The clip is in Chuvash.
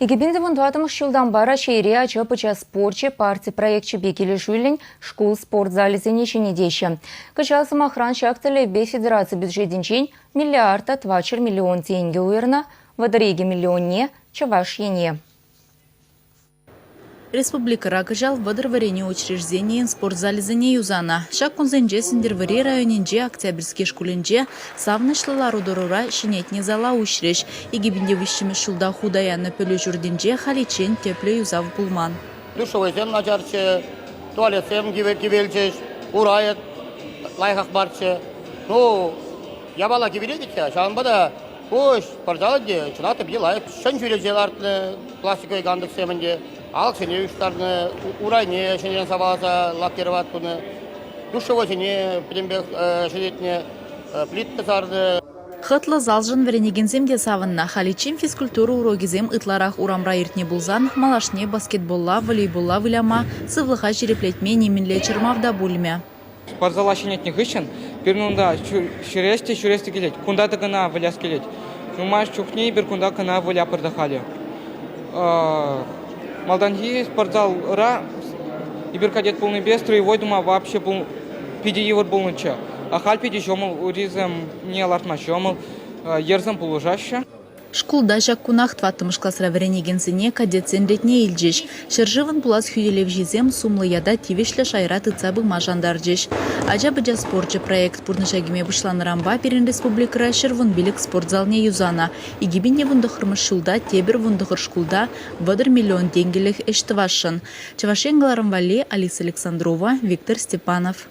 2014 ҫултанпа Раҫҫейре ача-пӑча спорчӗ парти проекчӗпе килӗшӳллӗн шкул спорт залӗсене ҫӗнетеҫҫӗ. Кӑҫал, сӑмахран, ҫак тӗллевпе федераци бюджетӗнчен миллиард та 400 миллион тенкӗ уйӑрнӑ, 32 миллионне Чӑваш Ене. Республикӑра кӑҫал 30 вӗренӳ учрежденийӗн спорт залӗсене юсанӑ. Ҫак кунсенче Сӗнтӗрвӑрри районӗнчи Октябрьски шкулӗнче савӑнӑҫлӑ лару-тӑрура ҫӗнетнӗ зала уҫрӗҫ. 2003 ҫулта хута янӑ пӗлӳ ҫуртӗнче халиччен тӗплӗ юсав пулман. Душевойсем начарччӗ, туалетсем кивелчӗҫ, урайӗ лайӑхах марччӗ. Ну, япала кивелет-ха, ҫавӑнпа та Ку ӗҫ пӑрҫа ӗнтӗ, чӑнах та питӗ лайӑх. Ҫӗн чӳрече лартнӑ, пластиковый кантӑксем ӗнтӗ, алӑксене юстарнӑ, урайне ҫӗнӗрен саваласа лакировать тунӑ, душевойсене пӗтӗмпех ҫӗнетнӗ, плитка сарнӑ. Хӑтлӑ залшӑн вӗренекенсем те савӑннӑ. Халиччен физкультура урокӗсем ытларах урамра иртнӗ пулсан малашне баскетболла, волейболла выляма, сывлӑха ҫирӗплетме нимӗнле чӑрмав та пулмӗ. Спортзала ҫӗнетнӗ хыҫҫӑн пирӗн унта ҫӳрес те ҫӳрес те килет. Кунта та кӑна выляс килет. Нумай чухне эпир кунта кӑна выляпӑр та халӗ. Малтанхи спортзалра эпир кадет пулнипе строевой тума вообще питӗ йывӑр пулнӑччӗ. А халь питӗ ҫӑмӑл, урисемне лартма ҫӑмӑл, йӗрсем пулӑшаҫҫӗ. Шкулта ҫак кунах тӑваттӑмӗш класра вӗренекенсене кадетсен ретне илчӗҫ. Ҫӗршывӑн пулас хӳтӗлевҫисем сумлӑ ята тивӗҫлӗ шайра тытса пыма шантарчӗҫ. Ача-пӑча спорчӗ проект пурнӑҫа кӗме пуҫланӑранпа пирӗн республикӑра 115 спорт залне юсанӑ. 2019 ҫулта тепӗр 19 шкулта 30 миллион тенкӗлӗх ӗҫ тӑвасшӑн. Чӑваш Ен кӑларӑм валли Алиса Александрова, Виктор Степанов.